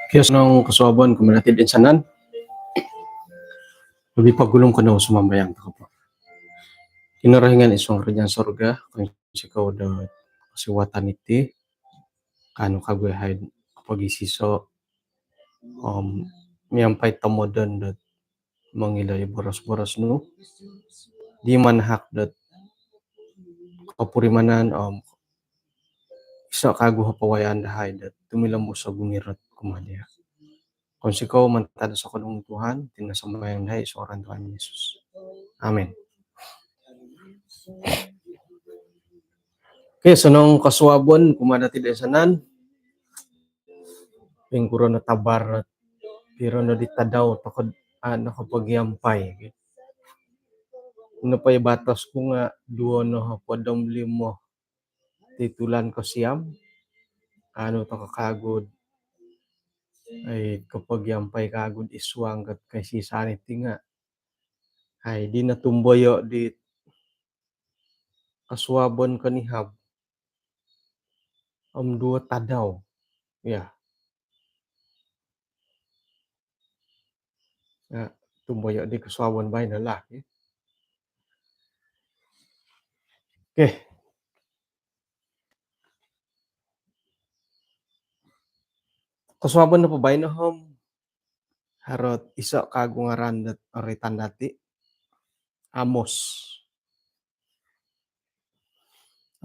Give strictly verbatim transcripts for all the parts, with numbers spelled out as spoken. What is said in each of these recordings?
Kio, sonong kosuabon kumaa dati toinsanan. Lobi pogulu kanou sumambayang tokou po. Kinorohingan id suang kerajaan sorga, kounsikou do kosiwatan iti, kaanu kagu yahai kopogisiso om miampai tomodon dot mongilo i boros-boros nu di manahak dot kopurimanan om iso kagu o pawayaan dahai dot tumilombus o gumirot kumaa dia. Kounsikou mantad do sokodung Tuhan, iti no sambayang dahai id suang ngaran Tuhan Yesus. Amin. Okey, sonong kosuabon kumaa dati toinsanan. Poingkuro no tabar, piro no di tadau tokou, ah, nokopogiampai. Nopo i batos ku nga duo nohopod om limo ti tulan kosiam. Kaanu tokou kagu do, ai, kopogiampai kagu id suang dot koisisaan iti nga, ai, di notumboyo di kosuabon konihab om duo tadau. Ya. Ya, tumboyo di kosuabon baino lah, ya. Okey. Kosuabon nopo baino om haro ot iso kagu ngaran dot roitan dati, Amos.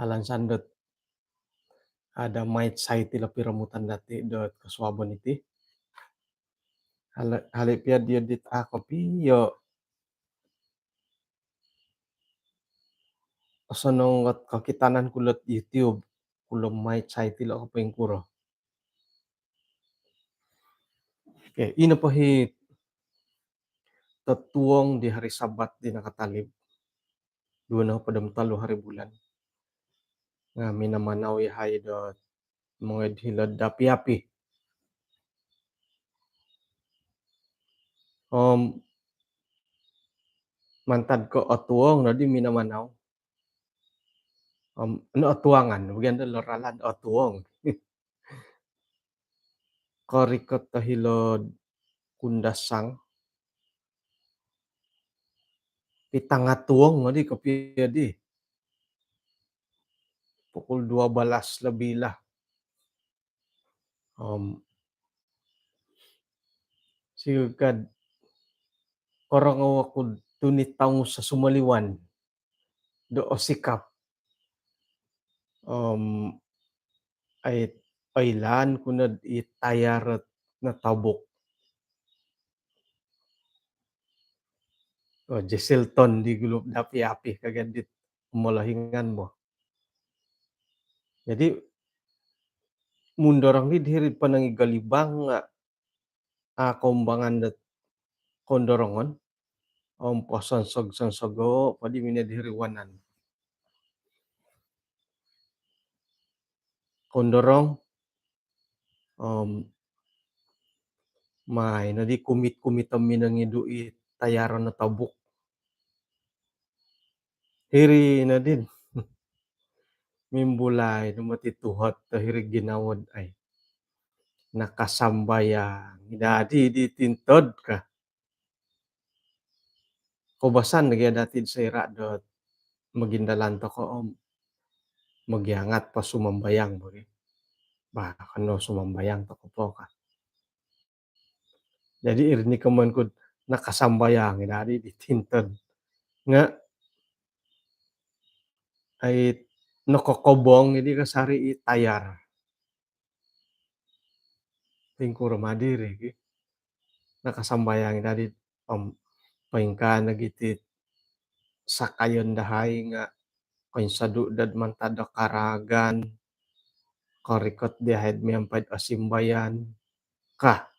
Alansan dot ada mait sait ilo piromutan dati dot kosuabon iti. Hali, hali pia dia dit a kopio osonong ot kokitanan ku lot YouTube, kulo mait sait ilo ko poingkuro. Okey, ino po i totuong di hari Sabat di nakatalib. Duo nohopod om tolu hari bulan. Nga minamanau yahai do mongoi hilo'd api-api. Om mantad ko otuong nodi minamanau. Om nootuangan, bagian do ralan otuong. Korikot do hilo'd Kundasang. Pitanga tuong nodi kopio di. Pukul dua belas lebih lah. Om sigagad korongou oku tuni tongus sumoliwan do osikap. Om ai, oilaan ku nod i tayar notobuk. Oh, Jesselton di gulu do api-api kagu dit molohingan bo. Jadi mundorong di hiri'd ponong i galibang nga a koumbangan dot kondorongon om posonsog-sonsogo po di minongoi hiri wanan. Kondorong om mai nodi kumit-kumit om minongidu i tayar notobuk. Hiri nodi mimbulai no moti tuhot do hiri ginawo dot ai, nakasambayang i dadi di tintod ka. Koubasan nogi dati soira do mogindalan tokou om mogiangat po sumambayang bo gi. Bah, kanou sumambayang tokou po ka. Jadi iri no komoyon ku nakasambayang i dadi di tintod. Nga ai, nokokobong i di kasari i tayar. Poingkuro ma diri ki. Nakasambayang i dadi om poingkaa nogi ti sakayon dahai nga koinsodu dot mantad do karaagan, korikot dahai miampai'd osimbayan ka.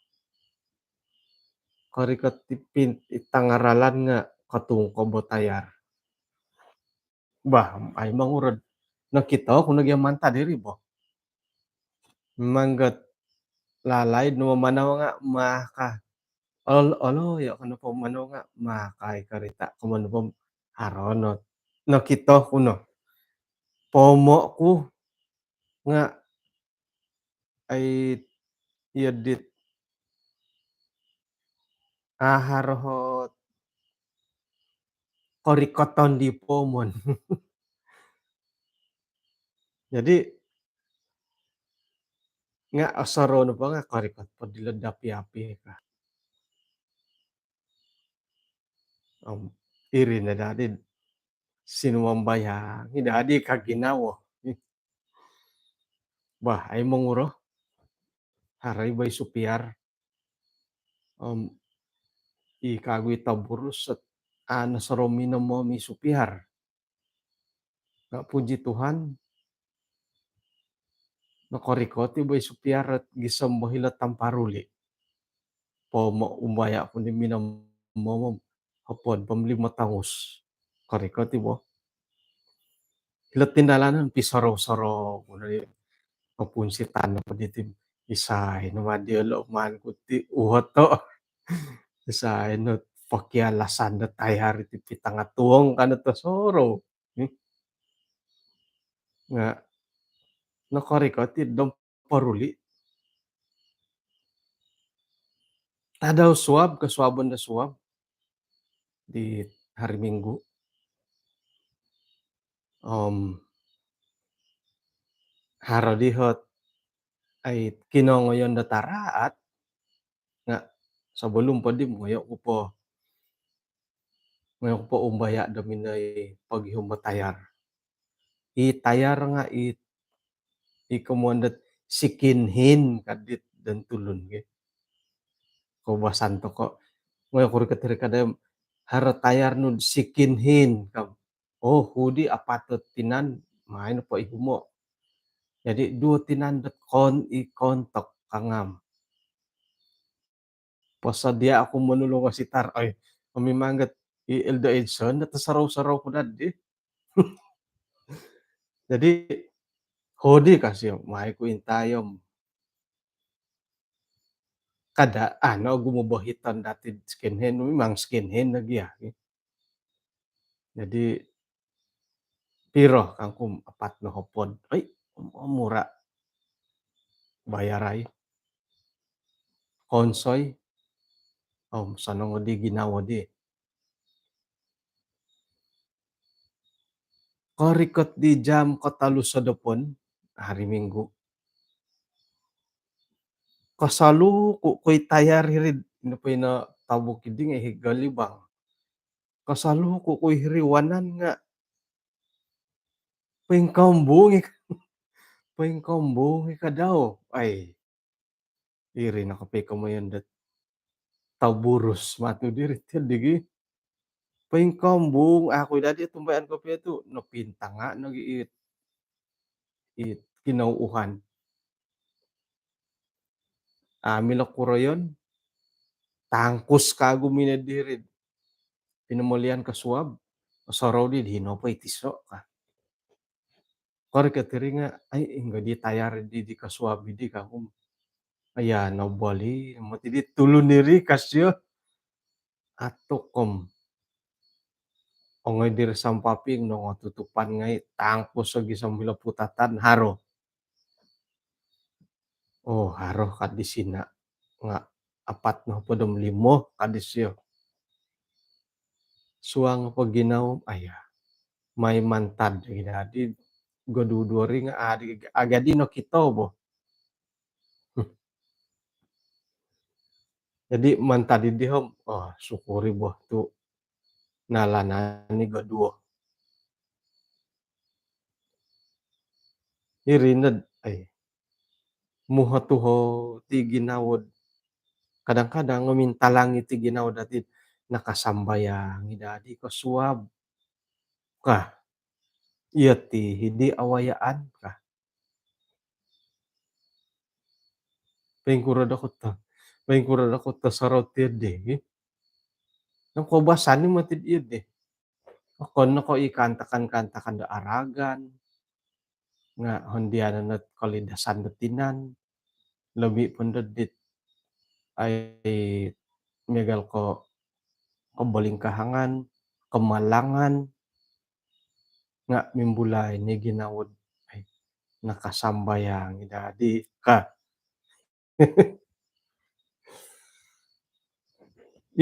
Korikot ti pin-, i tanga ralan nga kotungkob o tayar. Bah, ai mangurud. Nokito ku nogi mantad diri bo. Manggat lalai no mamanau nga maka. Ol-, olo, ya, kano po manau nga maka i karita. Komoyon po haro no. Nokito ku no. Pomo ku nga ai, iya dit Aharo ot korikoton di pomon. Jadi nga' osorou nopo nga' korikot po dilo dapi-api ka. Om iri no dadi sinumambayang i dadi ka ginawo. Bah, ai monguro. Haro i bo i supiar. Om i kagu i toburus ot a' nosorou minomom i supiar. Nga' puji Tuhan, nokorikot i bo i supiar ot gisom bo hilo Tamparuli. Pomo umbaya' ku ni minomom hopod po om limo tongus. Korikot i bo. Hilo tindalanon pisorou-sorou ku no di, opunsitan nopo diti, isai no ma diolo maan ku ti uhoto'. Isai no pokialasan do tayar iti pitanga tuong ka no tosorou. Hmm. Nga' nokorikot i dom poruli. Tadau suab, kosuabon do suab di hari Minggu. Om haro di ot ai kinongoyon do taraat, nga' sabalum po di mongoyo' ku po, mongoyo' ku po umbaya' do minoi pogihum do tayar. I tayar nga' i, i komoyon dot second hand ka dit don tulun gi. Koubasan toko'. Mongoyo' ku ri kotiri kadai, haro tayar nu second hand ka. Oh, hudi apat ot tinan, maan po ihumo'. Jadi duo tinan dot kon i kontok kangam. Posodia' oku monulung o sitar. Oi, mimang gat i Elder Edson dot sorou-sorou ku dadi. Jadi hudi kasi, mai ku intai om kada' ano ogumu bohiton dati second hand, mimang second hand lagi ya. Jadi piro kangku? Apat nohopod. Oi, mura' bayar ai. Konsoi. Om sonong di ginawo di. Korikot di jam kotolu sodopon hari Minggu, kosalu ku kui tayar hiri'd, ino po ino tabuk idi ngai' hi Galibang. Kosalu ku kui hiri wanan nga' poingkombung i, poingkombung i kadau. Ai, iri no kopikomoyon dot toburus matu diri ti digi. Poingkombung aku dadi tumbayaan kopio tu' nopintanga' nogi it, it kinouuhan. Amilo kuroyon, tangkus kagu mino diri. Pinomolian kosuab, osorou di dino po itiso' ka. Korikot iri nga', ai, inggo di tayar di, di kosuab di kangku. Aya, noboli moti di tulun iri kasio. Atuk om. Ongoi diri sampaping, nongotutupan ngai', tangkus lagi sambil putatan, haro. Oh, haro ka di sina. Nga' apat nohopod om limo ka disio. Suang po ginawo, aya. Mai mantad dagi dadi goduo-duo ri nga' adi, agadi nokito bo. Jadi mantad idi om, oh, sukuri bo tu' nalanan i goduo. Iri nod, ai, muhot-uhot i ginawo. Kadang-kadang mintalang iti ginawo dati, nakasambayang i dadi kosuab ka. Iyo ti hidi awayaan ka. Poingkuro do koto, poingkuro do koto sorou ti di gi. Nang koubasan ni moti di. Okon no ko' i kaantakan-kaantakan do aragan. Nga' hondianan ot kolidasan do tinan. Lobi' pondo dit, ai, miagal ko' kobolingkahangan, kemalangan. Nga' mimbulai ni ginawo, ai, nakasambayang i dadi ka.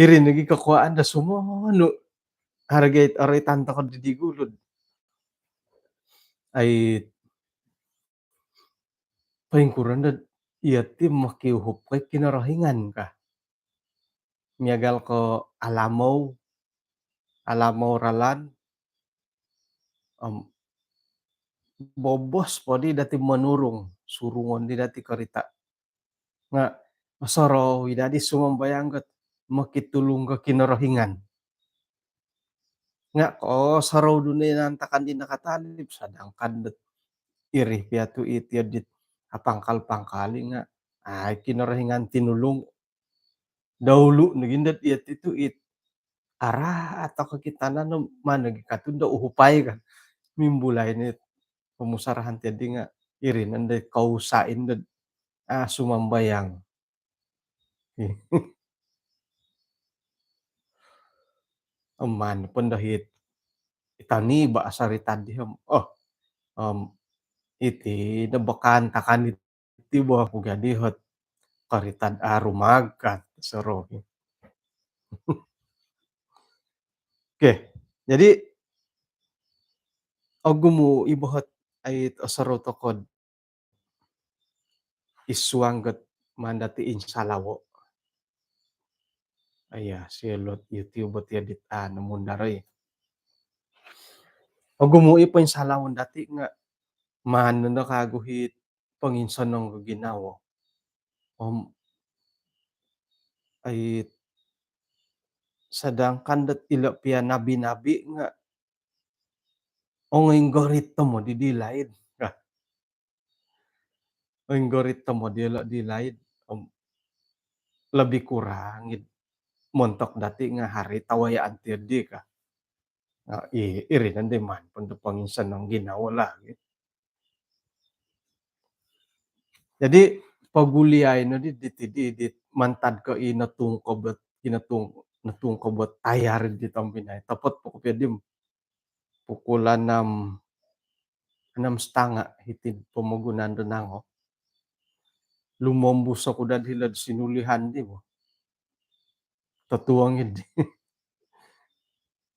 Iri nogi kokuaan do sumonu. Hargai oroitan tokou di gulu. Ai, poingkuro ndo iyati mokiuhup ko Kinorohingan ka. Miagal ko alamou, alamou ralan, om bobos po di dati monurung, surungon di dati korita. Nga osorou i dati sumambayang kat mokitulung ko Kinorohingan. Nga osorou dunia nantakan di nakatalib, sadangkan dot iri pia tu iti dit apangkal-pangkali nga ai Kinorohingan tinulung. Daulu nogi ndot iyati tu it araat o kokitanan no, maan nogi katundo uhupai kan. Mimbulai ni pomusarahan tiadi nga iri nondo kousain dot, ah, sumambayang. Om maan pondo hiti tani ba asari tadi om, oh, om iti do bakantakan iti bo, aku gadi hot karitad aru magat soro. Okey, jadi ogumu i bo hot ai osorou tokou id suang kat maan dati insalawo. Aya, siolot YouTube bo tiadi, ah, namun darai. Ogumu i poinsalawon dati nga maan nondo kagu hiti ponginsonong ginawo. Om ai, sadangkan dot ilo pia nabi-nabi nga ongoi nggorit tomod di laid. Nah, ongoi nggorit tomod di laid. Om lebih kurang it montok dati nga haro tawayaan tiadi ka. Nah, i, iri nondo maan pondo ponginsonong ginawo lah. Jadi poguliai no di, di, di, di mantad ko i notungkob, i notung, notungkob tayar di tompinai. Topot po kopio di pukul enam, enam setengah hiti pomogunan do Nango. Lumombus oku dad hilo'd Sinulihan di bo. Totuong idi.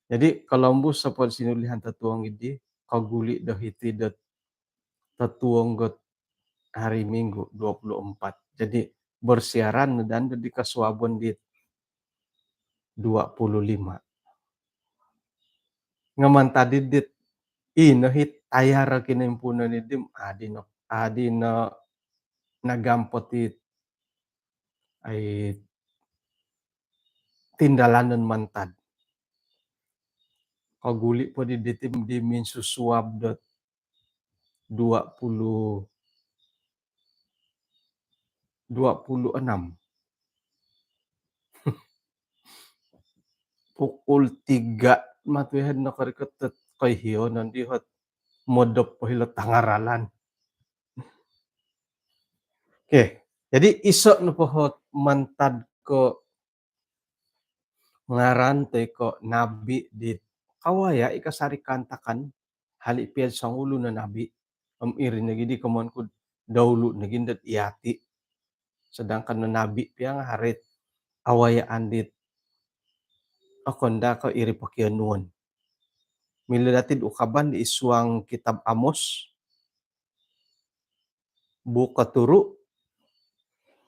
Jadi kolombus oku Sinulihan totuong idi, koguli do hiti dot totuong got hari Minggu dua puluh empat. Jadi bersiaran dan di kosuabon di dua puluh lima. Nga mantad dit ino hiti tayar kinimpuunan idi, adi no, adi no nagampot it ai tindalanon mantad. Koguli po di, di tim di minsusuab dot dua puluh, dua puluh enam. Pukul tiga matu ihan no korikot dot koihion nondo hot modop po hilo tangaralan. Okey, jadi iso nopo hot mantad ko ngaran toi ko nabi di kawaya i kasari kaantakan, hali pia songulun o nabi. Om iri nogi di komoyon ku daulu nogi dot iyati. Sedangkan no nabi pia nga haro it awayaan dit okon daa ko iri pokionuon. Milo dati ukaban di id suang kitab Amos, buuk koturu,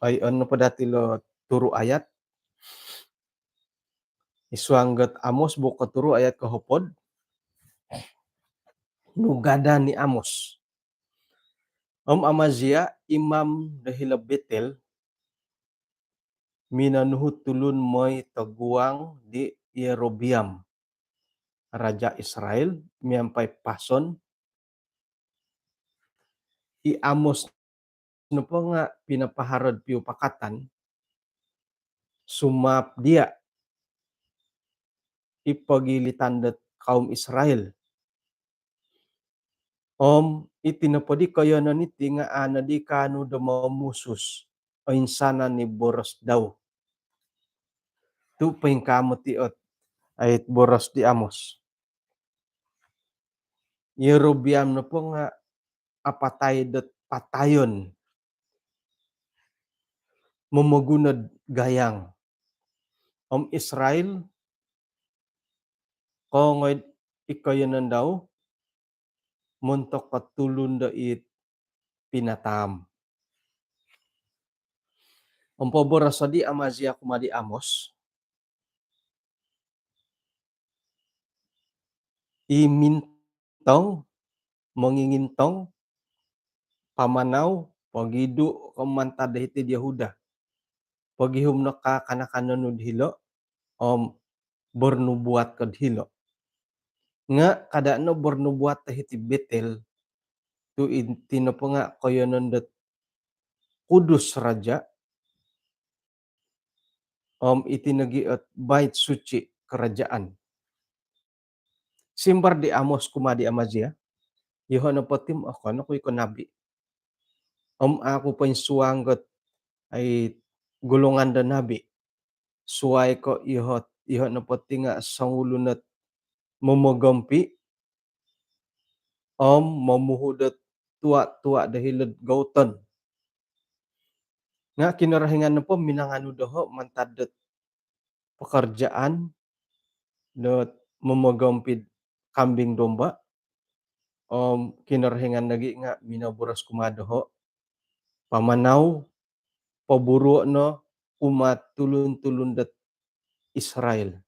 ai, ono po dati lo turu ayat. Id suang got Amos buuk koturu ayat kohopod. Nugadan ni Amos. Om Amazia, imam do hilo Betel, minonuhu tulun moi toguang di Yerobeam, raja Israel, miampai pason. I Amos nopo nga pinapaharo'd piupakatan, sumaap dia i pogilitan dot kaum Israel. Om iti nopo di koiyonon iti nga a' nodi kaanu do momusus oinsanan i boros dau. Tu poingkaa moti ot ai boros di Amos. Yerobeam nopo nga apatai dot patayon, momoguno'd gayang, Om Israel, kongoi id koiyonon dau montok ko tulun do id pinataam. Om poboros di Amazia kumaa di Amos, i mintong, mongingintong, pamanau, pogidu ko mantad do hiti id Yehuda. Pogihum no kaakanakan nu id hilo, om bernubuat ko id hilo. Nga kada no bernubuat do hiti Betel, tu iti nopo nga koiyonon dot kudus raja, om iti nogi ot bait suci kerajaan. Simbar di Amos kumaa di Amazia, yoho nopo ti om okon oku i ko nabi. Om au oku poinsuang dot, ai, golongan do nabi. Suai ko yoho, yoho nopo ti nga songulun ot momogompi, om momuhu dot tua-tua do hilo'd gouton. Nga Kinorohingan nopo minanganu doho mantad dot pekerjaan dot momogompi kambing domba. Om Kinorohingan nogi nga minoboros kumaa doho, pamanau, poburuo no kumaa tulun-tulun dot Israel.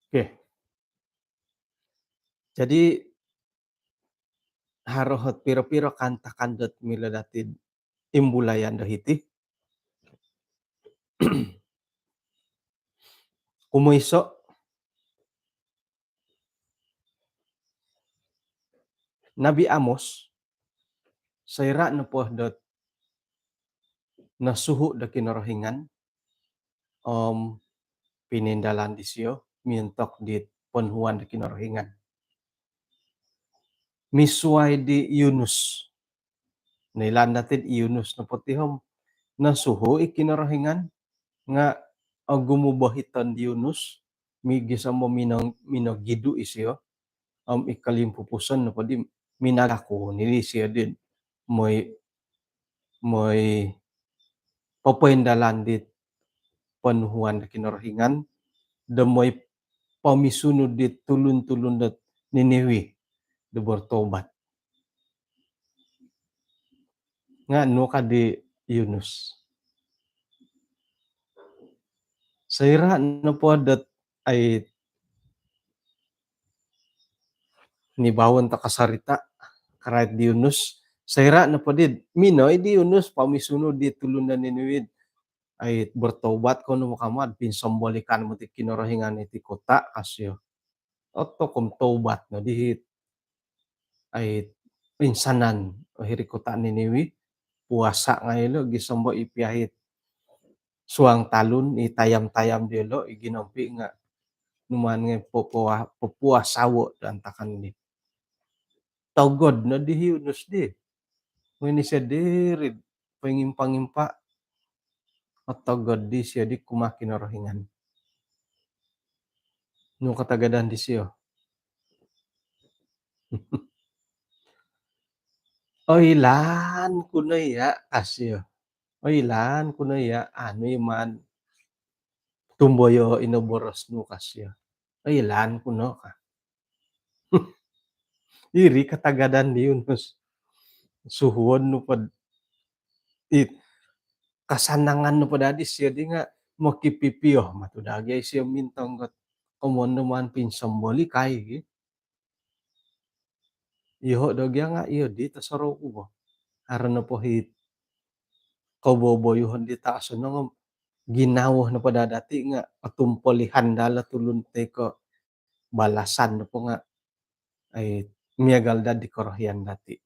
Okey. Jadi, haro ot piro-piro kaantakan dot milo dati imbulayan do hiti. Kumoiso, Nabi Amos, soira nopo dot nosuhu do Kinorohingan, om pinoindalan disio miontok di ponuhuan do Kinorohingan. Misuai di Yunus. Noilaan dati i Yunus nopo ti om nosuhu i Kinorohingan, nga ogumu bohiton di Yunus, mi-, gisom mino-, minogidu isio, om i kolimpupuson nopo di minangaku nini isio di moi, moi popoindalan di ponuhuan do Kinorohingan, do moi pomisunud di tulun-tulun do Niniwe do bertobat. Nga nu ka di Yunus. Soira nopo dot, ai, nibaon toko sorita karait di Yunus. Soira nopo di minoi di Yunus pomisunud di tulun do Niniwe, ai, bertobat kou no, Muhammad, pinsombolikan moti Kinorohingan iti kota, ka sio. Oto kom tobat no di hiti, ai, insanan o hiri kota Niniwe, puasa ngai lo, gisom bo i pia hiti suang talun, i tayam-tayam diolo, i ginompi nga numaan ngai popua-, popuasao do antakan di. Togod no di Yunus di. Moi ni sio diri poingimpa-ngimpa, otogod di sio di kumaa Kinorohingan. Nu katagadan disio? Oilaan ku no ia, ka sio. Oilaan ku no ia, anu iman tumboyo ino boros nu, ka sio. Oilaan ku no ka. Iri katagadan di Yunus. Suhuon nu pod, it, kasanangan nu pod adi sio di nga mokipipio matu dagi ai sio mintong got komondoman pinsombolikai gi. Iyoho do gia nga iyo di tosorou ku bo. Haro nopo hiti koboboyuhon di taso no nga ginawo nopo daa dati nga otumpolihan daa lo tulun toi ko balasan nopo nga, ai, miagal daa di korohian dati.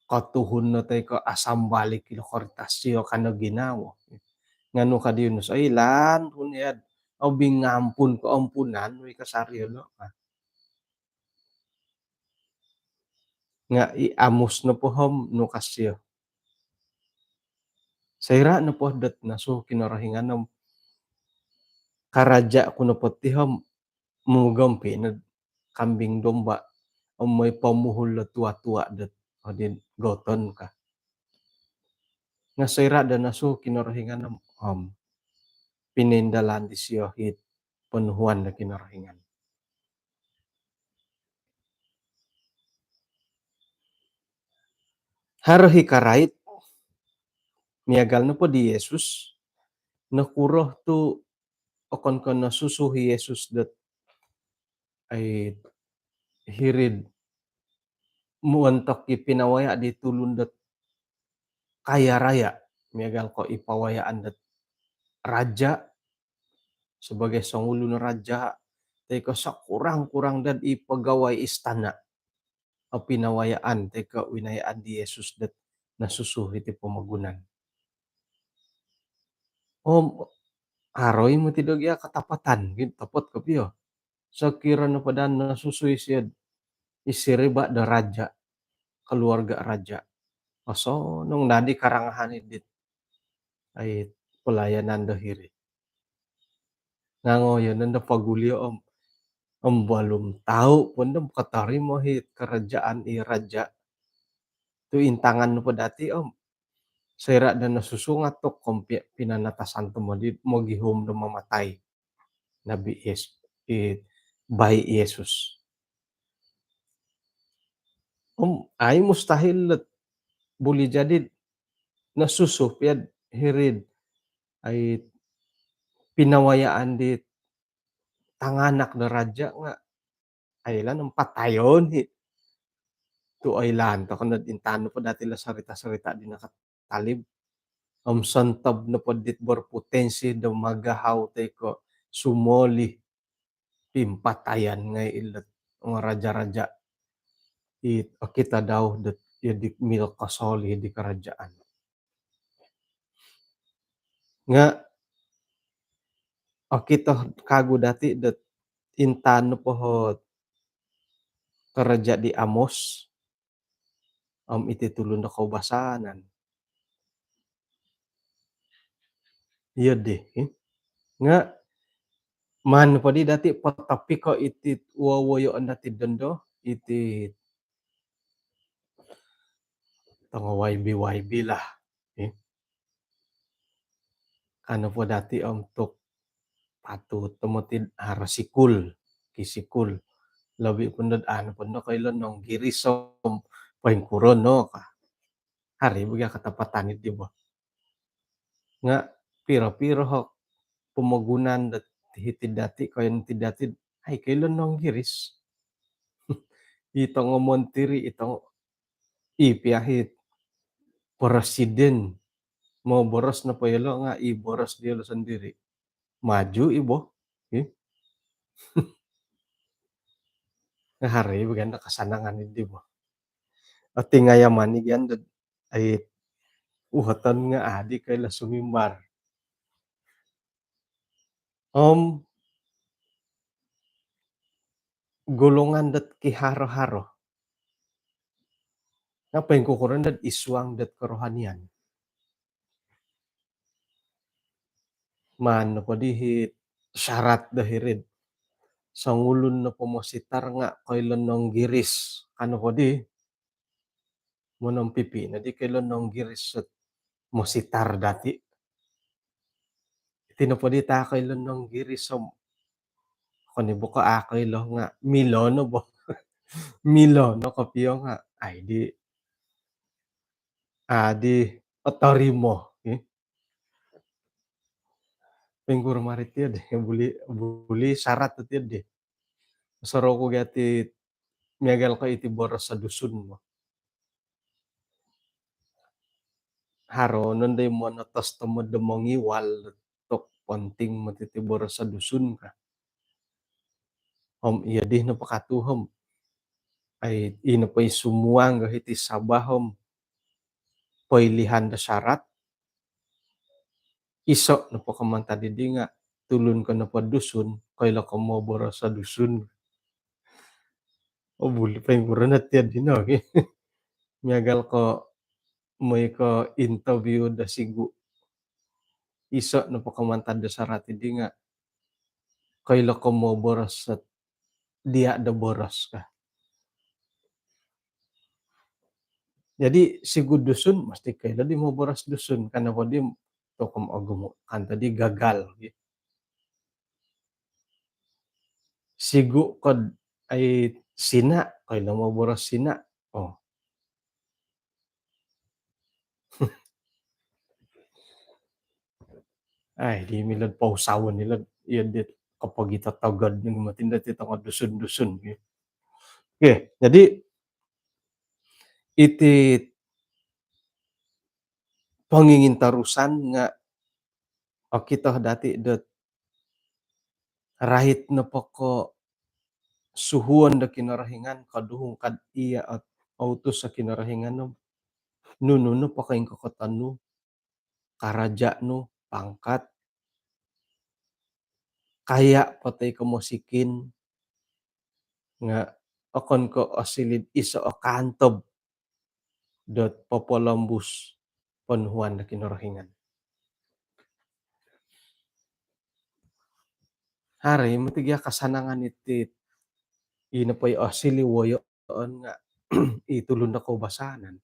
Kotuhun no toi ko asambalik ilo korita sio kano ginawo. Nga nu ka di Yunus, oilaan ku no ia, obingampun ko ompunan wi kasari ilo. Nga i Amos nopo om nu ka sio? Soira nopo dot nosuhu Kinorohingan om karaja ku nopo ti om mugompi no kambing domba om moi pomuhul do tua-tua dot odi goton ka. Nga soira do nosuhu Kinorohingan om, om pinoindalan disio it ponuhuan do Kinorohingan. Haro i karait, miagal nopo di Yesus, nokuro tu okon ko nosusu i Yesus dot, ai, hiri'd montok i pinawaya di tulun dot kaya raya, miagal ko i pawayaan dot raja, sebagai songulun raja, toi ko sekurang-kurang dot i pegawai istana. O pinawayaan toi ko winayaan di Yesus dot nosusu iti pomogunan. Om haro i moti do gia katapatan, gitu, topot kopio. Sokiro nopo daa nosusu isio, isio riba do raja, keluarga raja, osonong nodi karangahan i dit, ai, pelayanan do hiri. Nga ngoyo nondo pogulio om, om belum tau pun do kotorimo i kerajaan i raja. Tu intangan nopo dati om, soira do nosusu nga tu om pi-, pinanatasan tomod i mogihum do mamatai Nabi Yes-, i, bai Yesus. Om ai mustahil dot buli jadi nosusu pia hiri'd, ai, pinawayaan di tanganak do raja nga, ai, oilaan om patayon i. Tu oilaan tokou no, intangan nopo dati ilo sarita-sarita di nakatalib. Om sontob nopo dit berpotensi do magahau toi ko sumoli, pimpatayan ngai ilo nga raja-raja i okito dau dot iyo di milo kosoli di kerajaan. Nga okito kagu dati dot intangan nopo ot karaja di Amos om iti tulun do koubasanan. Iyo dii, eh. Nga maan po di dati potopiko iti wowoyoon dati dondo, iti tongo Y B Y B lah, eh. Ka nopo dati om tu patut tomod id haro sikul, kisikul. Lobi pun dot anu pun do koilo Nonggiris om poingkuro no ka. Haro i bo gia katapatan di bo. Nga piro-piro o pomogunan dot hiti dati, koyon ti dati, ai, koilo Nonggiris. I tongo montiri, i tongo, i pia i presiden moboros nopo yolo nga i boros diolo sondiri. Maju i bo. Ih. Nga haro i bo gia kasanangan di bo. Ati nga yamani gia dot, ai, uhoton nga adi koilo sumimbar. Om golongan dot kiharo-haro. Nga poingkukuro dot id suang dot kerohanian. Maan nopo di it syarat do hiri'd songulun nopo mositar nga koilo Nonggiris, ka nopo di, monompipi nodi koilo Nonggiris dot mositar dati. Iti nopo di au koilo Nonggiris om, okon i bo ko au koilo nga milo no bo. Milo no kopio nga, ai, di, adi otorimo, eh. Poingkuro mari tiyo di, buli, buli syarat tiyo di. Sorou ku gia ti miagal ko iti boros Dusun bo. Haro nondo i monotos tomod do mongiwal tu ponting moti iti boros Dusun ka. Om iyo di nopo ka tu om, ai, ino po i sumuang do hiti Sabah om poilihan do syarat. Iso nopo ko mantad di nga tulun ko nopo Dusun, koilo ko moboros Dusun. Oh, buli poingkuro no tiyo dino, oke. Miagal ko mooi ko interview do sigu. Iso nopo ko mantad do syarat di nga koilo ko moboros diya do boros ka. Jadi sigu Dusun mesti koilo di moboros Dusun, kan nopo di tokou ogumu kan tadi gagal. Sigu kod ai Sina, koilo moboros Sina. Oh. Ai, di milo do pousawan ilo, iya di kopogitotogod ni moti do ti tongo Dusun-Dusun. Okey, jadi iti pongingintorusan nga okito dati dot rait nopo ko suhuon do Kinorohingan, koduhung kad iya ot outus o Kinorohingan no, nunu nopo koingkokoton nu, karaja nu, pangkat, kaya po toi ko mosikin, nga okon ko osiliu do iso o kaantob dot popolombus ponuhuan do Kinorohingan. Haro i moti gia kasanangan iti, i nopo i osiliu woyoon nga i tulun do koubasanan.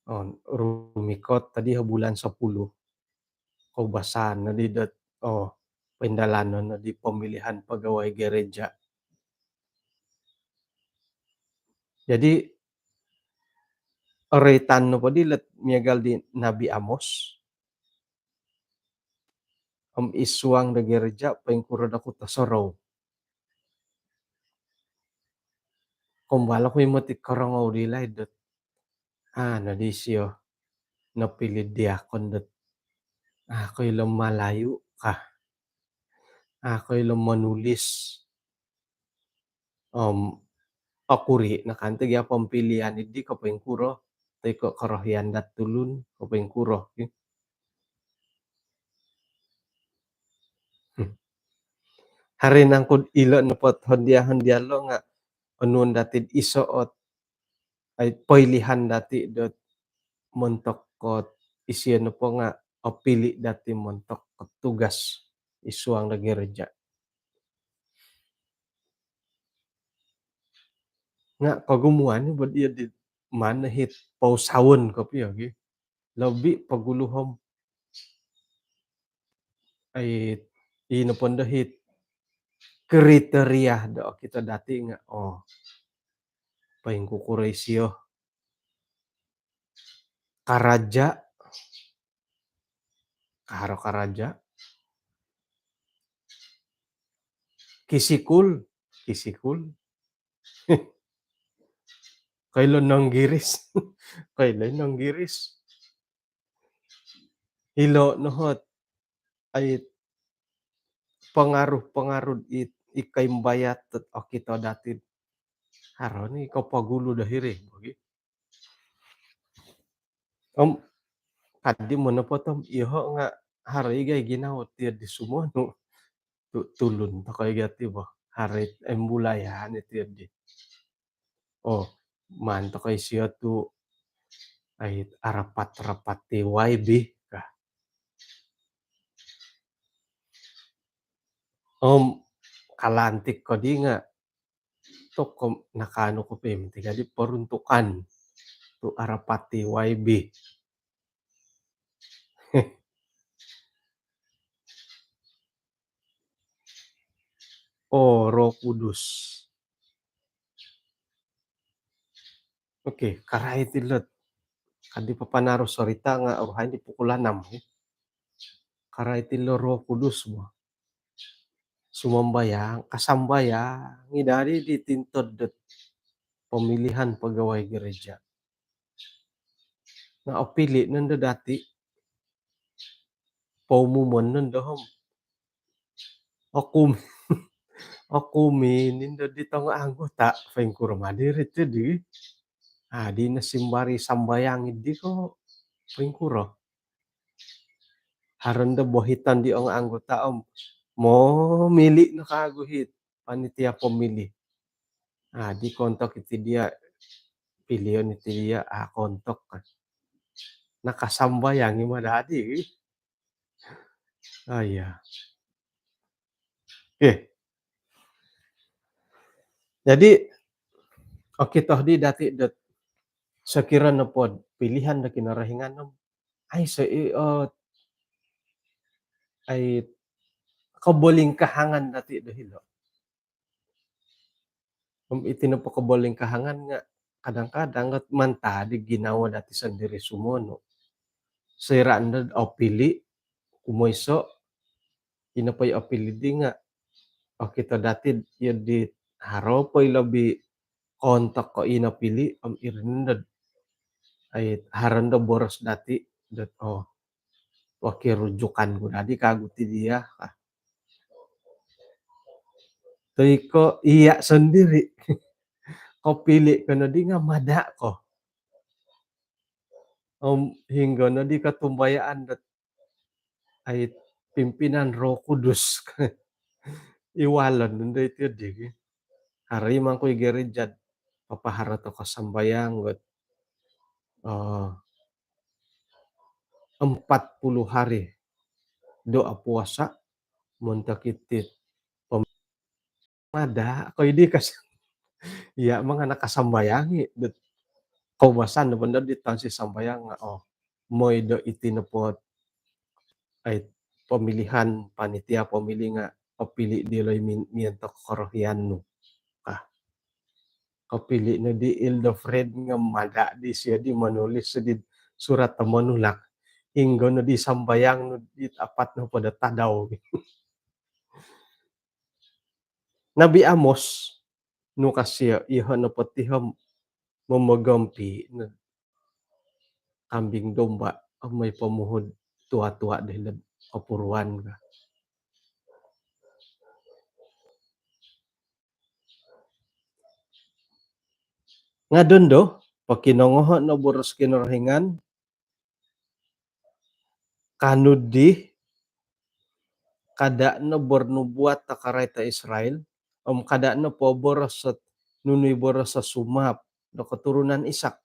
Oh, rumikot tadi ha bulan sapuluh. Koubasanan di dot, oh, pindalanon di pemilihan pegawai gereja. Jadi roitan nopo di ilo miagal di Nabi Amos. Om id suang do gereja poingkuro dokoyu tosorou. Kombalo ku i moti korongou di laid dot, ah, nodi isio nopili diakon dot, ah, koilo Malayu kah, ah, koilo menulis. Om okuri no kan tegi pompilian di ko poingkuro, toi ko korohian dot tulun ko poingkuro. Haro nangku ilo nopo hondia-hondia lo nga onuon dati do iso ot, ai, pilihan dati dot montok kot isio nopo nga opili dati montok kot tugas id suang do gereja. Nga kogumuan ni bo dia di mana hit pousawan kopio gi. Lobi pogulu om, ai, i nopo ndo hit kriteria do okito dati nga, oh, poingkukuro isio. Karaja, haro karaja. Kisikul, kisikul. Koilo nonggiris. Koilo nonggiris. Ilo no hot, ai, pengaruh-pengaruh i, i koimbayat dot okito dati. Haro ni kopogulu do hiri bo gi. Om kadi monopotom iyoho nga haro i gai ginawo tiyo di sumonu tu tulun tokou i gati bo. Haro i embulayan i tiyo di. Oh, maan tokou isio tu, ai, arapat-rapat ti Y B kah. Om kalantik ko di nga tokou nakaanu kopio moti kadi peruntukan tu arapat ti Y B. Oh, Roh Kudus. Okey, karai ti lot. Kadi papanaru sorita nga uruhai di pukul anam. Karai ti lo Roh Kudus bo. Sumambayang, kasambayang i dari di tintod dot pemilihan pegawai gereja. Nga opili nondo dati, poumumon nondo om oku, oku minindo di tongo anggota, poingkuro ma diri tu di. Ah, di no simbari sambayang di ko poingkuro. Haro nondo bohiton di tongo anggota om momili no kagu hit panitia pemilih. Ah, di kontok iti dia, pilion iti dia, ah, kontok. Nakasambayang i ma dadi. Ah, iya. Okey. Jadi, okito di dati dot Sokiro nopo pilihan do Kinorohingan om aiso i, o, ai kobolingkahangan dati do hilo. Om iti nopo kobolingkahangan nga kadang-kadang ot mantad di ginawo dati sondiri sumonu. Soira ndo opili, kumoiso, ino po i opili di nga okito dati iyo di haro po i lobi kontok ko ino pili, om iri ndo ai haro ndo boros dati dot, oh, waki rujukan ku dadi kagu ti dia ka. Toi ko iya sondiri kopili ko nodi nga mada ko. Om hinggo nodi kotumbayaan dot ai pimpinan Roh Kudus. Iwalon ndo iti di. Hari mangkui gereja papaharo toko sambayang got, eh, empat puluh hari doa puasa montok iti pem-, mada ko idi kas. Iya, mangana kasambayangi dot koubasan do benda di tansi sambayang nga, oh, moi do iti nopo ai pemilihan panitia pemilih nga kopili di loi min-, miontok korohian nu. Ah. Kopili no di Elder Fred nga mada di sio di manulis di surat temonulak. Hinggo no di sambayang nu di apat no pada tadau. Nabi Amos, nu ka sio, iho no potihom momogompi no kambing domba, amai pomuhud tua-tua di led kopuruan ka. Ngadon do, pokinongoho no boros Kinorohingan, kanu di, kada no bernubuat takarai ta Israel, om kada no po boros sot nunui boros sosumap do keturunan Ishak.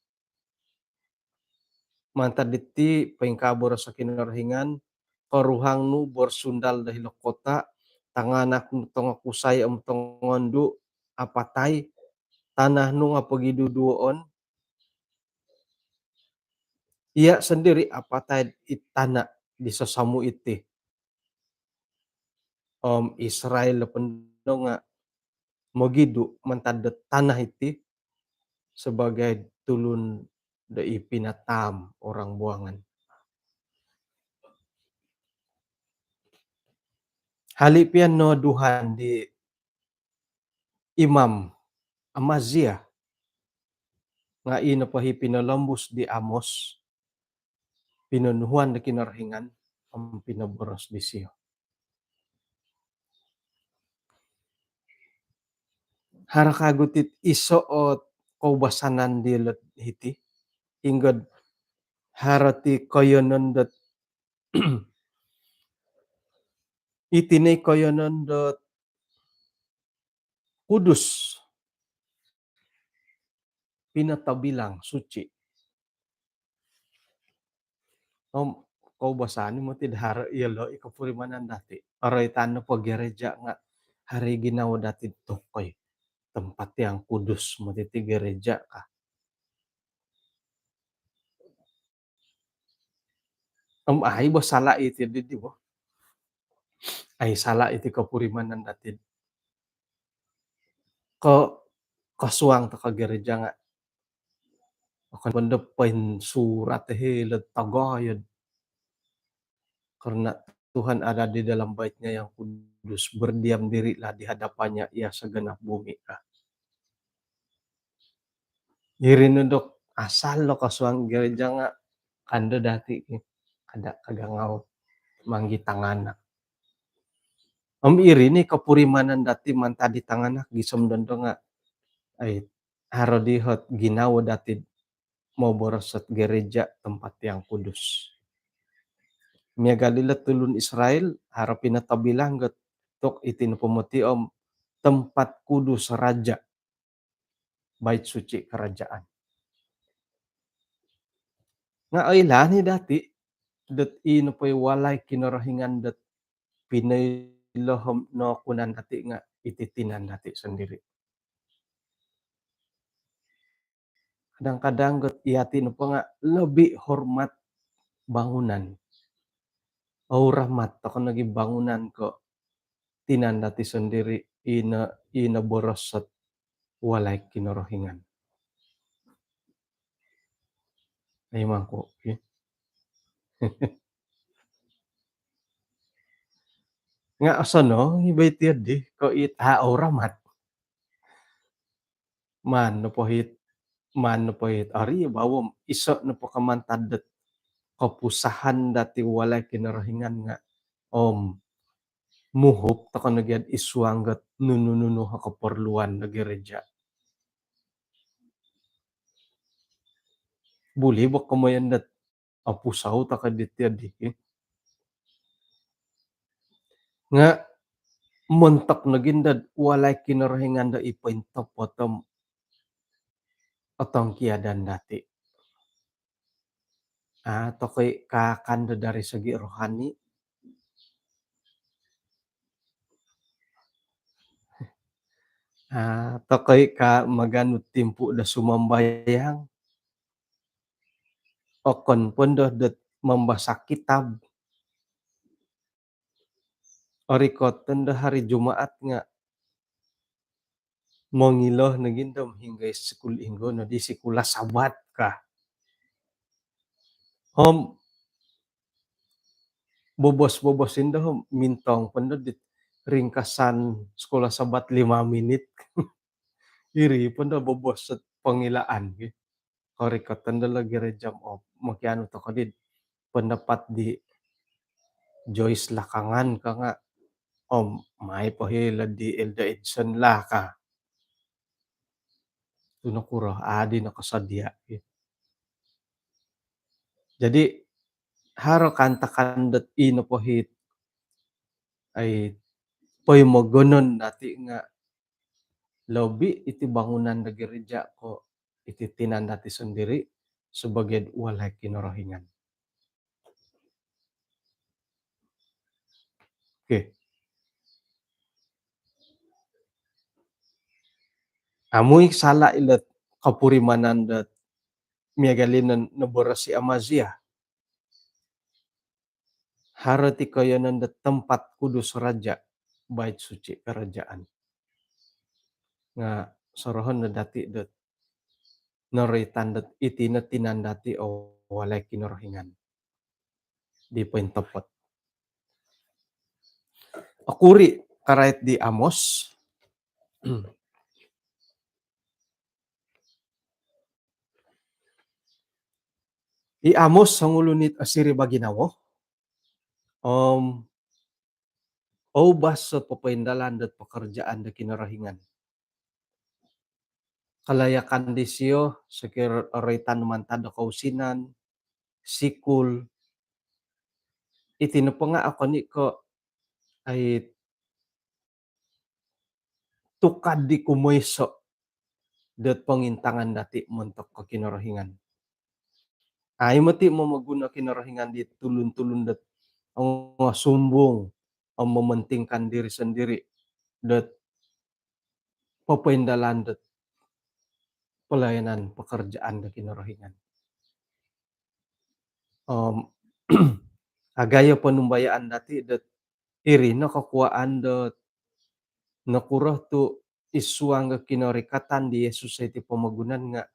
Mantad diti poingkaa boros Kinorohingan, koruhang nu borsundal do hilo kota, tanganak nu tongokusai om tongondu apatai, tanah nu nga pogiduduoon, iya sondiri apatai i tana di sosomu iti. Om Israel lo pondo nga mogidu mantad do tanah iti sebagai tulun do i pinataam orang buangan. Hali pia noduhan di Imam Amazia nga ino po hi pinolombus di Amos, pinonuhuan do Kinorohingan om pinoboros disio. Haro kagu tit iso o koubasanan di lot hiti, ingod haro ti koyonon dot iti nei koyonon dot kudus, pinotobilang, suci. Om koubasanan moti do haro iyolo i kopurimanan dati. Oroitan nopo gereja nga haro i ginawo dati tokoi. Tempat yang kudus moti ti gereja ka. Om ai bo sala iti di, di bo. Ai sala iti kopurimanan dati. Ko, kosuang toko gereja nga okon pondo poinsurat hilo togoyod. Karena Tuhan ada di dalam bait-Nya yang kudus, berdiam dirilah di hadapan-Nya, ya segenap bumi ka. Iri no dok asal lo kosuang gereja nga kando dati ki kada kagangau manggi tanganak. Om iri ni kopurimanan dati mantad di tanganak gisom dondo nga ai haro di hot ginawo dati moboros ot gereja tempat yang kudus. Miagal ilo tulun Israel, haro pinotobilang got tok iti nopo moti om tempat kudus raja, bait suci kerajaan. Nga oilaan i dati dot i nopo i walai Kinorohingan dot pinoilo om nokunan dati nga iti tinan dati sondiri. Kadang-kadang got iyati nopo nga' lebih hormat bangunan. Ohuramat toko' nogi bangunan ko' tinan dati sondiri' ino, ino boros ot walai Kinorohingan. Ai mangku, okey. Nga' osonong i' bo iti di ko' it a' ohuramat. Maan nopo it, maan nopo it ari bawom iso' nopo ka mantad dot kopusahan dati walai Kinorohingan nga' om muhup toko' nogi id suang got nunu-nunu o koporluan do gereja. Buli bo komoyon dot opusou toko' diti di. Nga' montok nogi dot walai Kinorohingan do i pointopot om otongkiadan dati. A' toko' i' kaakan do dari segi rohani. A' toko' i' ka maganu timpu do sumambayang. Okon po ndo dot mambasa' kitab. Orikot ndo hari Jumaat nga' mongilo nogi ndo hinggo i' sikul, hinggo no di sikul Sabat ka. Om bobos-bobos indo om mintong po ndo di ringkasan sikul Sabat lima minit. Iri po ndo bobos ot pongilaan gi. Korikot ndo lo gereja om mokianu toko' di pendapat di Joyce Lakangan ka nga' om mai po hilo di Elder Edson lah ka. Tu nokuro a' di nokosodia'. Jadi haro kaantakan dot i nopo it ai poimogonon dati nga' lobi iti bangunan do gereja ko' iti tinan dati sondiri' sebagai walai Kinorohingan. Okey. Amu i' sala' ilo kopurimanan dot miagal i' no noboros i Amazia. Haro ti koiyonon do tempat kudus raja, bait suci kerajaan. Nga' sorohon no dati dot noroitan dot iti no tinan dati o walai Kinorohingan di pointopot. Okuri' karait di Amos. I Amos songulun it osiriba ginawo om oubas o popoindalan dot pekerjaan do Kinorohingan. Kelayakan disio sokiro roitan mantad do kousinan, sikul. Iti nopo nga' okon i' ko' ai tukad di kumoiso' dot pongintangan dati' montok ko Kinorohingan. Ai moti' momoguno Kinorohingan di tulun-tulun dot ongosumbung om mementingkan diri sendiri dot popoindalan dot pelayanan pekerjaan do Kinorohingan. Om agayo ponumbayaan dati' dot iri no kokuwaan dot nokuro tu' id suang do kinorikatan di Yesus iti pomogunan nga'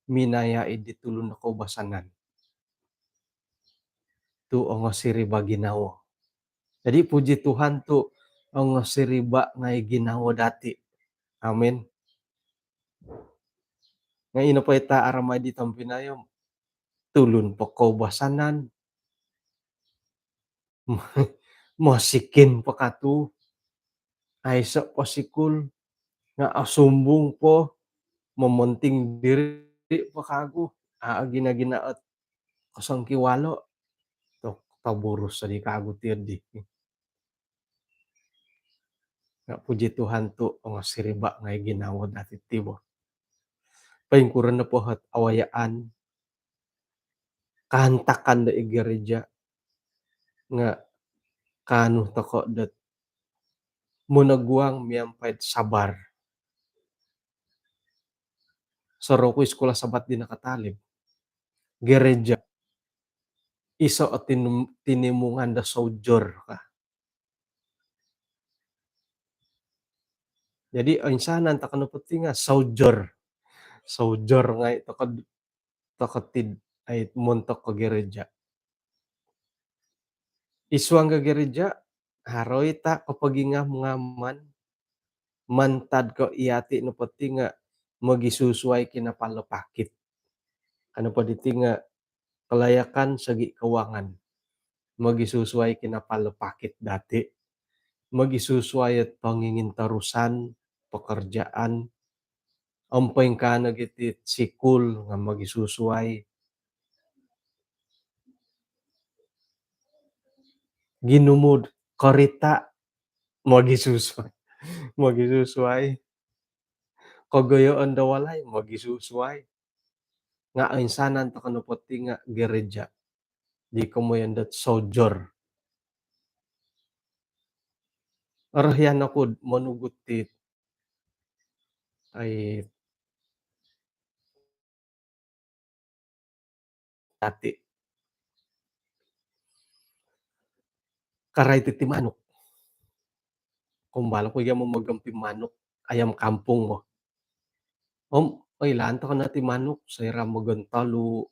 minaya' i' di tulun do koubasanan tu' ongosiriba ginawo. Jadi puji Tuhan tu' ongosiriba ngai' ginawo dati'. Amin. Nga' ino po ita aramai di tompinai om tulun po koubasanan, mosikin po katu', aiso' po sikul, nga' osumbung po, momonting diri po kagu, a' gina-gina ot kosongkiwalo', tok toburus odi kagu ti di. Nga' puji Tuhan tu' ongosiriba ngai' ginawo dati' ti bo. Poingkuro nopo ot awayaan, kaantakan do i gereja nga' kaanu toko' dot monoguang miampai'd sabar. Sorou ku i sekolah Sabat di nakatalib. Gereja. Iso o tin-, tinimungan do soldier ka. Jadi, insanan toko nopo ti nga soldier. Soldier ngai toko, toko tid, ai, montok ko gereja. I suang ko gereja, haro i ta kopogingam-ngaman, mantad ko iyati nopo ti nga mogisusuai kinapal pakit. Ka nopo diti nga kelayakan segi kewangan. Mogisusuai kinapal pakit dati. Mogisusuai pongingintorusan, pekerjaan. Om poingkaa nogi ti sikul nga mogisusuai. Ginumu do korita mogisusuai. Mogisusuai. Kogoyoon do walai mogisusuai. Nga insanan toko nopo ti nga gereja. Di komoyon dot soldier. Orohian oku do monugut ti, ai, dati. Karai ti, ti manuk. Kombal oku gia momogompi manuk, ayam kampung bo. Om, oi, lantok na ti manuk, soira mogontolu,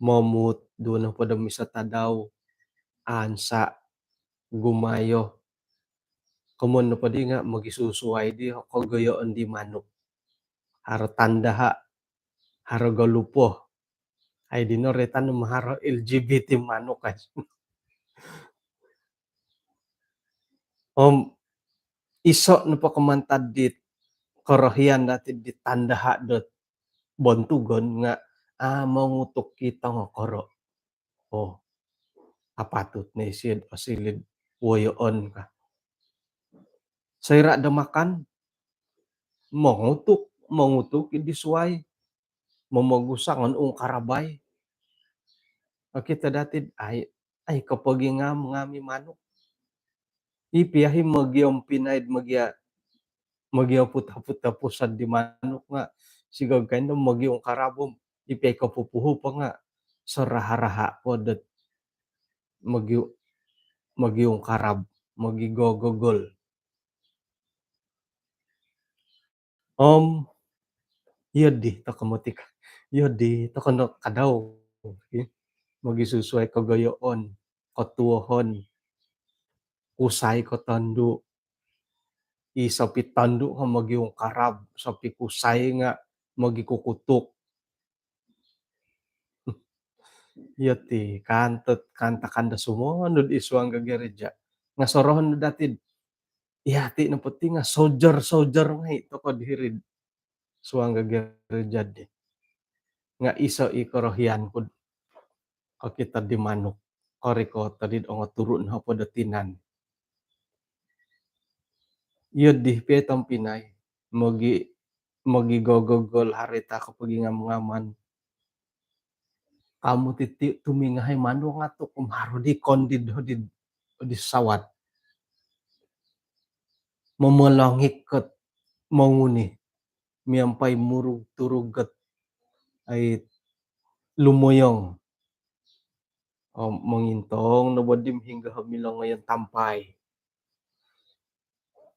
momut, duo nohopod om iso tadau, ansa, gumayo. Komoyon nopo di nga mogisusuai di kogoyoon di manuk. Haro tandaha, haro golupo. Ai, dino roitan om haro L G B T manuk, ai. Om iso nopo ko mantad di korohian dati di tandaha dot bontugon nga, a, mongutuk i tongokoro. Oh, apatut no isio do osiliu do woyoon ka. Soira do makan, mongutuk, mongutuk i di suai, momogusang o ungkarabai. Okito dati do, ai, ai, kopogingam-ngam i manuk. I pia i mogiompinai do mogia, mogioput-oput-opusad di manuk nga, sigog kain do mogiungkarab om. I pia i kopupuhu po nga, soraha-raha po dot mogi-, mogiungkarab, mogigogogol. Om, iyo di toko moti ka. Iyo di toko no kadau. Mogisusuai kogoyoon, kotuohon, kusai ko tondu. I sopi tondu nga mogiungkarab, sopi kusai nga mogikukutuk. Iyo ti, kaantakan do sumonud i suang ko gereja. Nga sorohon dati do, iyati nopo ti nga soldier-soldier ngai toko diri suang ko gereja di. Nga iso i korohian ku do kokito di manuk, korikot di do ongoturu nohopod o tinan. Iyo di pia tompinai, mogi-, mogigogogol haro i ta kopogingam-ngaman. Kamu titi tumingahi manuk nga tu kumaru di kondi do di, di sawat. Momolongik kat monguni. Miampai murug-turug kat, ai, lumoyong. Om mongintong no bo di hinggo milo ngoyon tampai.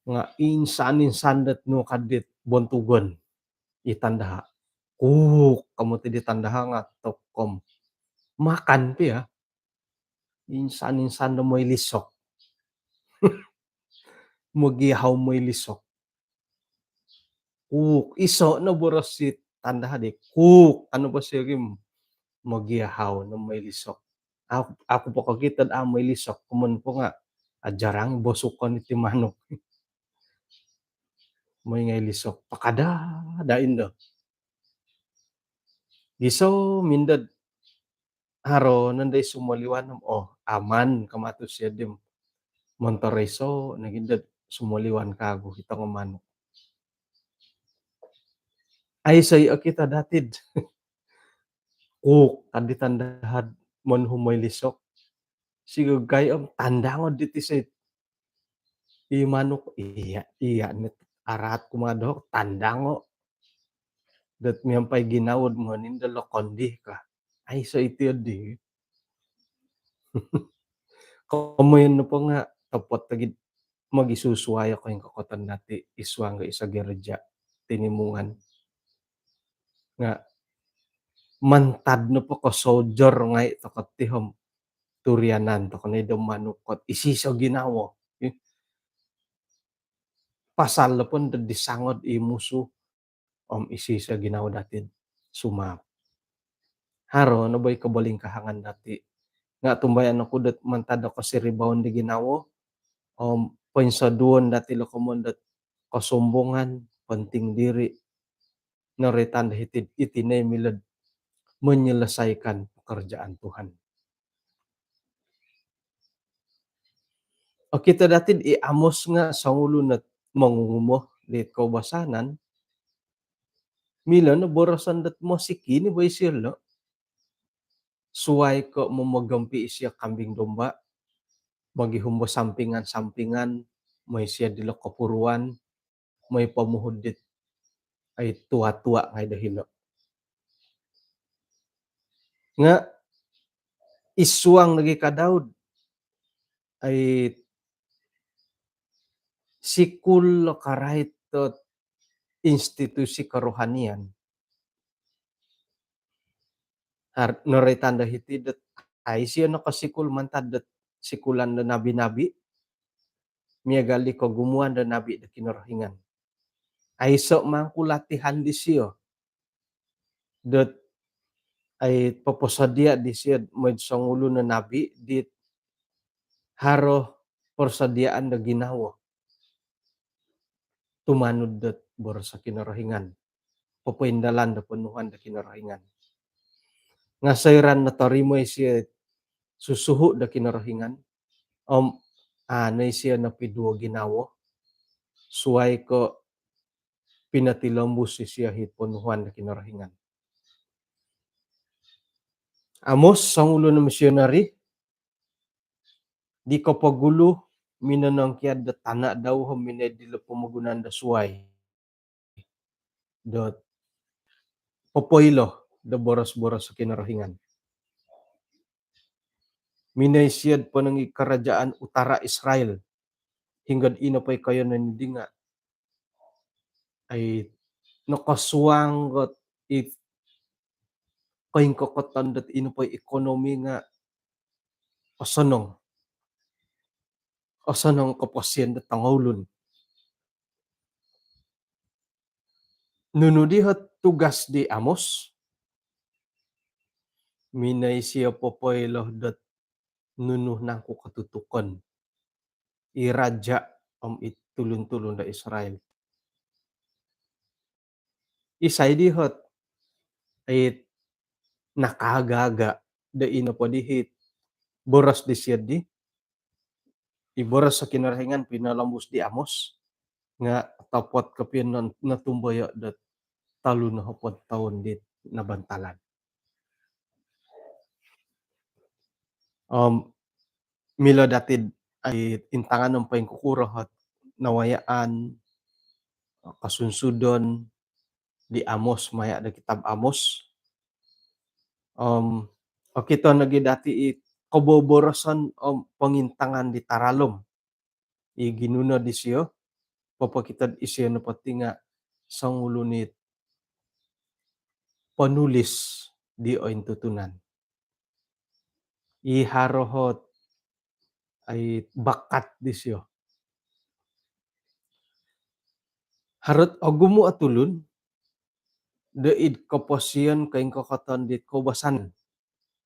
Nga insan-insan dot nu kadit bontugon i tandaha. Kuk, kamu ti di tandaha nga tokom. Makan pia. Insan-insan do moi lisok. Mogihau moi lisok. Kuk, iso no boros i tandaha di. Kuk, anu boros i gim. Mogihau no moi lisok. Aku, aku po kokito do a moi lisok. Komoyon po nga, a, jarang bosukon iti manuk. Moi ngai lisok. Pakada, da indo. Gisom indo do haro nondo i sumoliwan om, oh, aman ka matu sio di om. Montor iso nogi do sumoliwan kagu i tongo manuk. Aiso i okito dati do kuk kadi tandaha do monuhu moi lisok. Sigog kai om tandango diti soi i manuk, iya, iya ni araat kumaa doho, tandango. dot miampai ginawo do ngonin do lokon di ka. Aiso iti di. Komoyon nopo nga topot lagi mogisusuai o koingkokoton dati id suang do iso gereja tinimungan. Nga mantad nopo ko sojor ngai toko ti om turianan toko no do manukot isiso ginawo. Pasal nopo do disangod i musuh om isiso ginawo dati sumaap. Haro no bo i kobolingkahangan dati. Nga tumbayaan oku dot mantad do kosiribaon di ginawo om poinsoduon dati lo komoyon dot kesombongan, penting diri, noroitan do hiti, iti no i milo do menyelesaikan pekerjaan Tuhan. Okito dati i Amos nga songulun o mongungumo di koubasanan, milo no boroson dot mosiki ni bo isio lo. Suai ko momogompi isio kambing domba, mogihum bo sampingan-sampingan, moi isio dilo kopuruan, moi pomuhud dit ai tua-tua ngai do hilo. Nga id suang nogi ka Daud ai sikul lo karait dot institusi kerohanian. Har-, noroitan do hiti dot ai isio nokosikul mantad dot sikulan do nabi-nabi, miagal di kogumuan do nabi do Kinorohingan. Aiso mangku latihan disio dot ai poposodia disio mooi do songulun o nabi dit haro persediaan do ginawo tumanud dot boros o Kinorohingan, popoindalan do ponuhuan do Kinorohingan. Nga soira notorimo isio susuhu do Kinorohingan om aa no isio nopiduo ginawo, suai ko pinotilombus isio hit ponuhuan do Kinorohingan. Amos songulun o misionari di kopogulu minonongkiad do tana dau om minongoi dilo pomogunan do suai dot popoilo do boros-boros o Kinorohingan. Minongoi isio do ponong id kerajaan utara Israel. Hinggo do ino po i koiyonon di nga ai nokosuang dot i koingkokoton dot ino po i ekonomi nga osonong. Osonong koposion dot tongoulun. Nunu di ot tugas di Amos? Minongoi isio popoilo dot nunu nangku kotutukon i raja om i tulun-tulun do Israel. Isai di ot it nakaaga-aga do ino po di it boros disio di? I boros o Kinorohingan pinolombus di Amos nga topot kopio no-, notumboyo dot tolu nohopod toun dit nabantalan. Om milo dati do ai intangan om poingkukuro ot nawayaan, kosunsudon di Amos maya do kitab Amos. Om okito nogi dati i koboboroson om pongintangan di taralom i ginuno disio, popokito do isio nopo ti nga songulun it ponulis di ointutunan. I haro ot ai bakat disio. Haro ot ogumu o tulun do id koposion koingkokoton dit koubasanan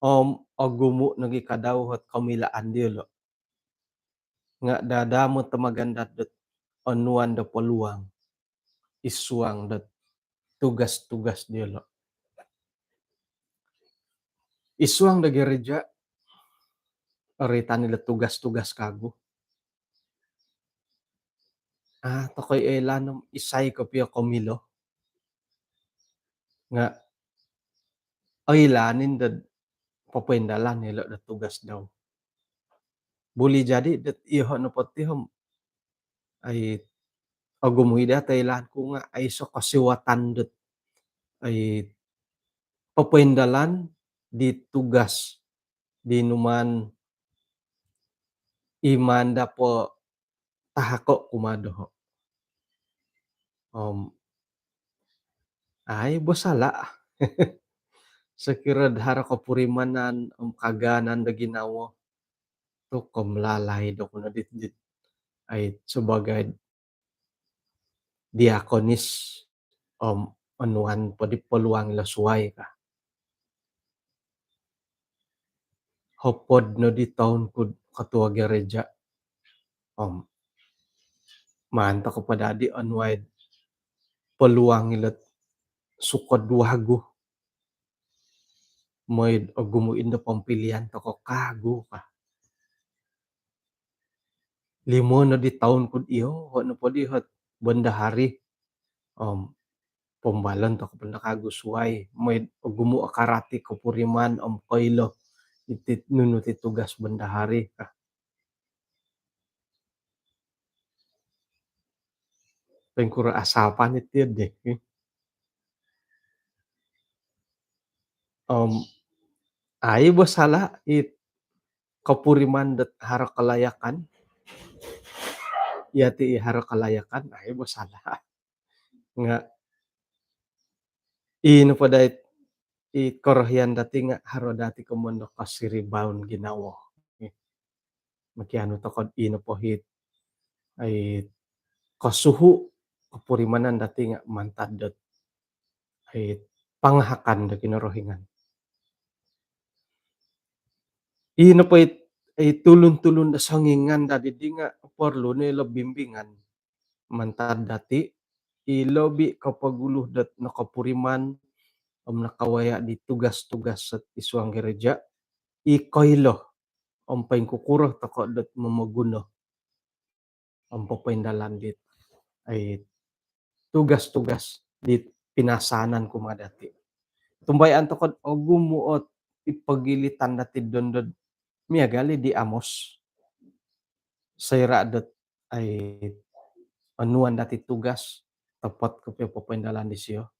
om ogumu nogi ka dau ot komilaan diolo. Nga dada mo tamagandat dot onuan do peluang id suang dot tugas-tugas diolo. Id suang do gereja, roitan ilo tugas-tugas kagu. Ah, tokou oilaan om isai kopio komilo. Nga oilaan i dot popoindalan ilo dot tugas dau. Buli jadi dot iyoho nopo ti om ai ogumu i dot oilaan ku nga aiso kosiwatan dot ai, popoindalan di tugas di numaan i maan daa po tahako' kumaa doho'. Om ai bo sala'. Sokiro do haro kopurimanan om kagaanan do ginawo tu' kom lalai do kuno dit, dit ai sebagai diakonis om onuan po di peluang ilo suai ka. Hopod no di toun ku'd ketua gereja om maan toko po daa di onuai peluang ilo sukod wagu. Moi'd ogumu' indo pompilian toko kagu ka. Limo no di toun ku'd iyoho' no po di hot bendahari om pombalon toko po daa kagu suai. Moi'd ogumu' o karati, kopuriman om koilo iti nunu ti tugas bendahari ka. Poingkuro asapan iti deh. Om ai bo sala' it kopuriman dot haro kelayakan. Iyati i haro kelayakan, ai bo sala'. Nga' ino po dait i korohian dati nga' haro dati komoyon do kosiribaun ginawo. Mokianu toko'd ino po it ai kosuhu' kopurimanan dati nga' mantad dot ai pangahakan do Kinorohingan. Ino po it ai tulun-tulun do songingan dati di nga' porlu no ilo bimbingan mantad dati i lobi kopogulu dot nokopuriman om nakawaya' di tugas-tugas dot id suang gereja i koilo om poingkukuro toko' dot momoguno om popoindalan dit ai tugas-tugas dit pinasanan kumaa dati. Tumbayaan toko'd ogumu' ot i pogilitan dati dondo miagal i di Amos. Soira' dot ai onuan dati tugas, topot kopio popoindalan disio.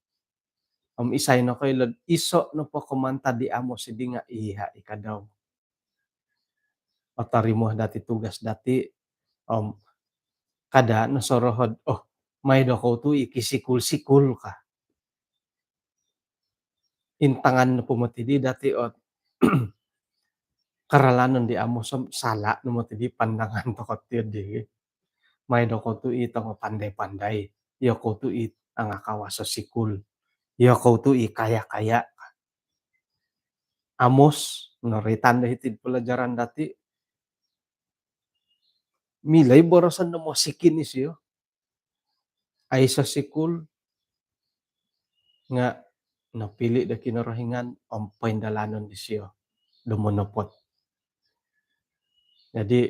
Om isai nokoilo'd iso' nopo ko' mantad di Amos iddi nga' iya' i kadau. Otorimo dati tugas dati om kada' no sorohod, oh, mai dokou tu' i kisikul-sikul ka. Intangan nopo moti di dati ot karalanon di Amos om sala' no moti di pandangan toko' ti di. Mai dokou tu' i tongo pandai-pandai, iyokou tu' i angakawas o sikul, iyokou tu' i kaya-kaya. Amos, noroitan do hiti'd pelajaran dati, milo i boroson do mosikin isio, aiso sikul, nga' nopili' do Kinorohingan om poindalanon disio do monopot. Jadi,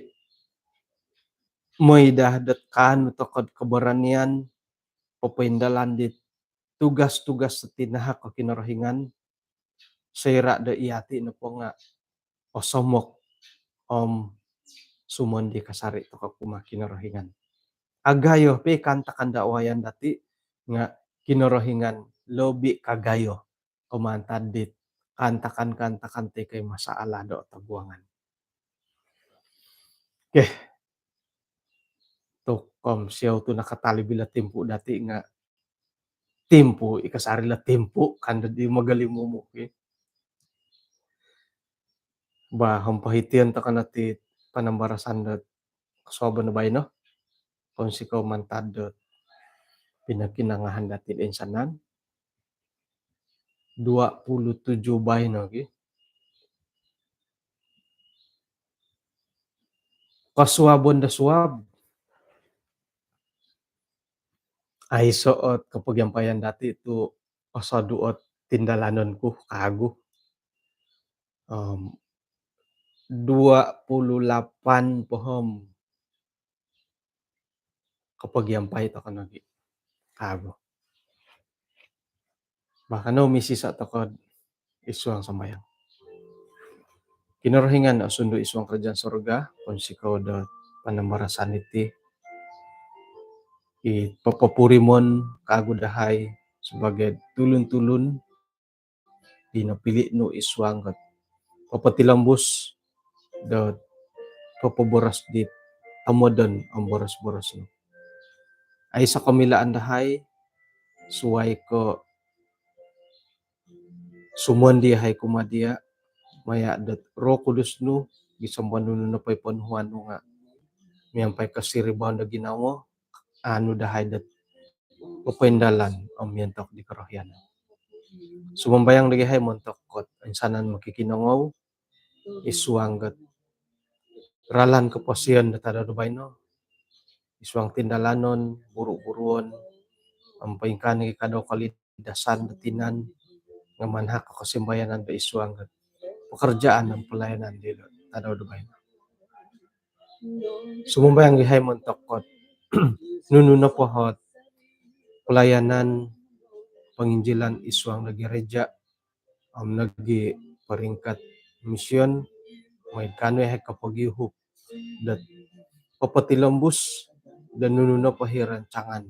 moi daa dot kaanu toko'd keberanian popoindalan di tugas-tugas tinahak o Kinorohingan, soira' do iyati' nopo nga' osomok om sumondi kasari' toko' kumaa Kinorohingan. Agayo po i kaantakan do wayan dati' nga' Kinorohingan lobi kagayo ko' mantad dit kaantakan-kaantakan toi ko' i masalah do toguangan. Okey. Tu' om siou tu' nakatalib ilo timpu dati' nga' timpu i kasari' ilo timpu kan di mogolimumu' ki. Bah, om pohition toko' no ti panambarasan do kosuabon do baino. Kounsikou mantad do pinokinongohon dati' do insanan. Dua puluh tujuh baino ki. Kosuabon do suab. Aiso' ot kopogiampayan dati' tu' osodu' ot tindalanon ku kagu. Om, dua puluh lapan po om kopogiampai toko' nogi' kagu. Bah, kanou misiso' toko'd id suang sambayang. Kinorohingan osundu id suang kerajaan sorga, kounsikou do panambarasan iti i popopurimon kagu dahai sabaagi tulun-tulun di nopili' nu id suang dot popotilombus dot popoboros di tomodon om boros-boros nu. Aiso' komilaan dahai suwai ko' sumondi yahai kumaa diya', maya' dot Roh Kudus nu gisom do nunu nopo i ponuhuan nu nga' miampai kosiribaan do ginawo, aanu dahai dot popoindalan om miontok di korohian. Sumambayang nogi yahai montok dot insanan mokikinongou id suang dot ralan koposion do tadau do baino, id suang tindalanon, buru-buruon, om poingkaa nogi kadau kolidasan do tinan nga' manahak kosimbayanan do id suang dot pekerjaan om pelayanan di tadau do baino. Sumambayang yahai montok dot nunu nopo ot pelayanan penginjilan id suang do gereja om nogi peringkat mission, maid kaanu yahai kopogiuhup dot popotilombus do nunu nopo i rancangan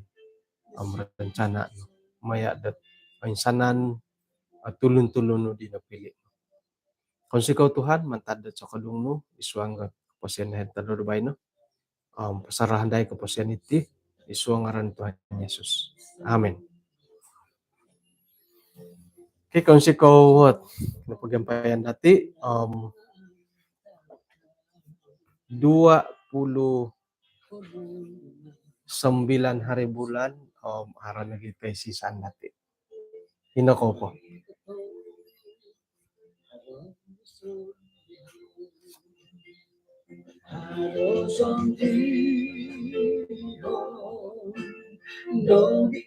om rencana nu maya' dot insanan tulun-tulun nu di nopili'. Kounsikou Tuhan mantad dot sokodung nu id suang dot koposion yahai tadau do baino. Om pasarahon dahai koposion iti id suang ngaran Tuhan Yesus. Amin. Okey, kounsikou dot nopogiampayan dati om dua puluh sembilan hari bulan om haro nogi koisisan dati. Ino kou po.